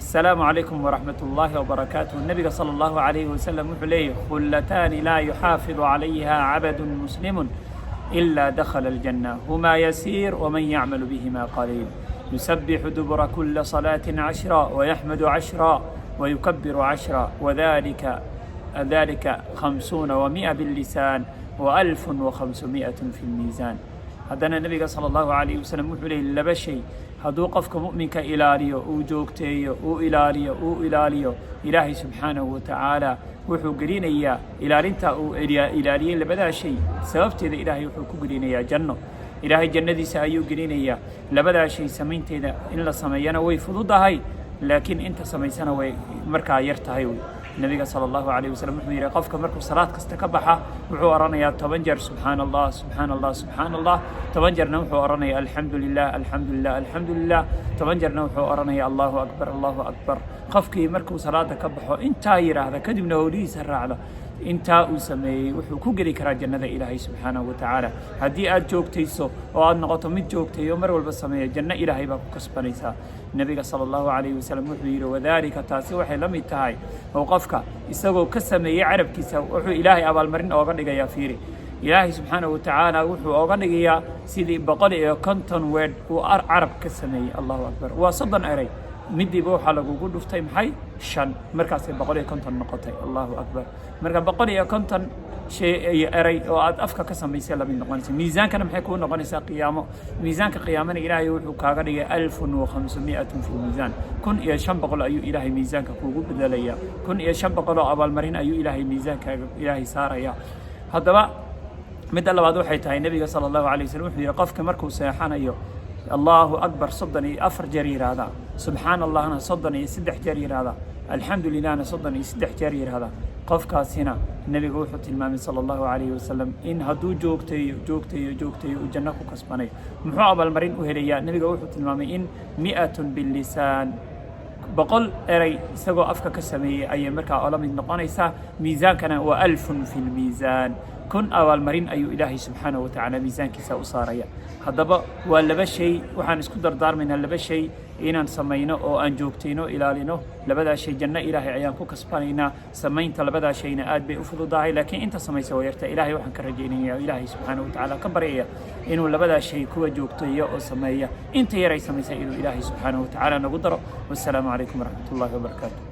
Asalaamu calaykum waraxmat ullaahi wabarakaatuh. Nebiga sala allahu calayhi wasalam wuxuu leeyahy: "Khullataani laa yuxaafidu calayha cabdun muslimun ilaa dakhala aljanna, humaa yasiir waman yacmalu bihima qaliil: yusabixu dubura kula salaatin 10, wayaxmadu 10, wayukabiru 10, wadalika dalika 150 billisaan wa 1500 fi lmiisaan." Haddana nebiga sala allahu calayhi wasalam wuxuu leeyay: laba shay hadduu qofka mu'minka ilaaliyo, uu joogteeyo, uu ilaaliyo, uu ilaaliyo, Ilaahay subxaanahu wa tacaala wuxuu gelinayaa ilaalinta uu ilaaliyey labadaa shay sababteeda, Ilaahay wuxuu ku gelinayaa janno. Ilaahay jannadiisa ayuu gelinayaa. Labadaa shay samaynteeda in la sameeyana way fududahay, laakiin inta samaysana way markaa yar tahay wey. Nebiga sala allahu calayh wasalam wuxuu yidhi: qofka markuu salaad kasta ka baxa wuxuu odhanayaa 10 jeer "Subxaana Allah, subxaana Allah, subxaana Allah." 10 jeerna wuxuu odhanayaa "Alxamdu lilah, alxamdu lilah, alxamdu lilah." 10 jeerna wuxuu odhanayaa "Allahu akbar, Allahu akbar." Qofkii markuu salaada ka baxo intaa yidhaahda, kadibna howlihiisa raacda, intaa uu sameeyey wuxuu ku geli karaa jannada Ilaahay subxaanahu wa tacaala. Haddii aad joogtayso oo aad noqoto mid joogtayo, mar walba sameeya, janno Ilaahay baa ku kasbanaysaa. Nebiga sala allahu calayhi wasalam wuxuu yidhi: "Wadaalika," taasi waxay la mid tahay oo qofka isagoo ka sameeyey carabkiisa wuxuu Ilaahay abaalmarin ooga dhigayaa. Fiiri, Ilaahay subxaanahu wa tacaala wuxuu ooga dhigayaa sidii 150 weedh uu carab ka sameeyey. Allahu akbar! Waa 30 eray, midiiba waxaa lagugu dhuftay maxay? Shan. Markaasay 150 noqotay. Allahu akbar! Marka 150 shay iyo eray oo aad afka ka samaysay lamid noqonaysa. Miisaankana maxay kuu noqonaysaa qiyaamo? Miisaanka qiyaamana Ilaahay wuxuu kaaga dhigay 1500 fi miisaan. 1500 ayuu Ilaahay miisaanka kuugu bedelayaa. 1500 oo abaalmarin ayuu Ilaahay miisaankaaga Ilaahay saaraya. Haddaba midda labaad waxay tahay, nebiga sala allahu alay wasalam wuxuu yidhi: qofka markuu seexanayo "Allahu akbar" 34 jeer yidhaahda, "Subxaana Allahna" 33 jeer yidhaahda, "Alxamdu lilahna" 33 jeer yidhaahda, qofkaasina nebiga wuxuu tilmaamay sala allahu calayhi wasalam in hadduu joogteeyo, joogteeyo, joogteeyo, uu janno ku kasbanayo. Muxuu abaalmarin u helayaa? Nebiga wuxuu tilmaamay in 100 billisaan, 100 eray isagoo afka ka sameeyey ayay markaa ola mid noqonaysaa. Miisaankana waa 1000 fi lmiisaan, 1000 abaalmarin ayuu Ilaahay subxaanahu wa tacaala miisaankiisa u saaraya. Haddaba waa laba shay. Waxaan isku dardaarmaynaa laba shay inaan samayno oo aan joogtayno, ilaalino labadaa shay. Janno Ilaahay ayaan ku kasbanaynaa. Samaynta labadaa shayna aad bay u fududahay, laakiin inta samaysa waa yarta. Ilaahay waxaan ka rajaynaya oo Ilaahay subxaanahu wa tacaala ka baryaya inuu labadaa shay kuwa joogteeya oo sameeya, inta yar ay samaysa, inuu Ilaahay subxaanahu wa tacaala nagu daro. Wassalaamu calaykum waraxmat ullahi wabarakaatu.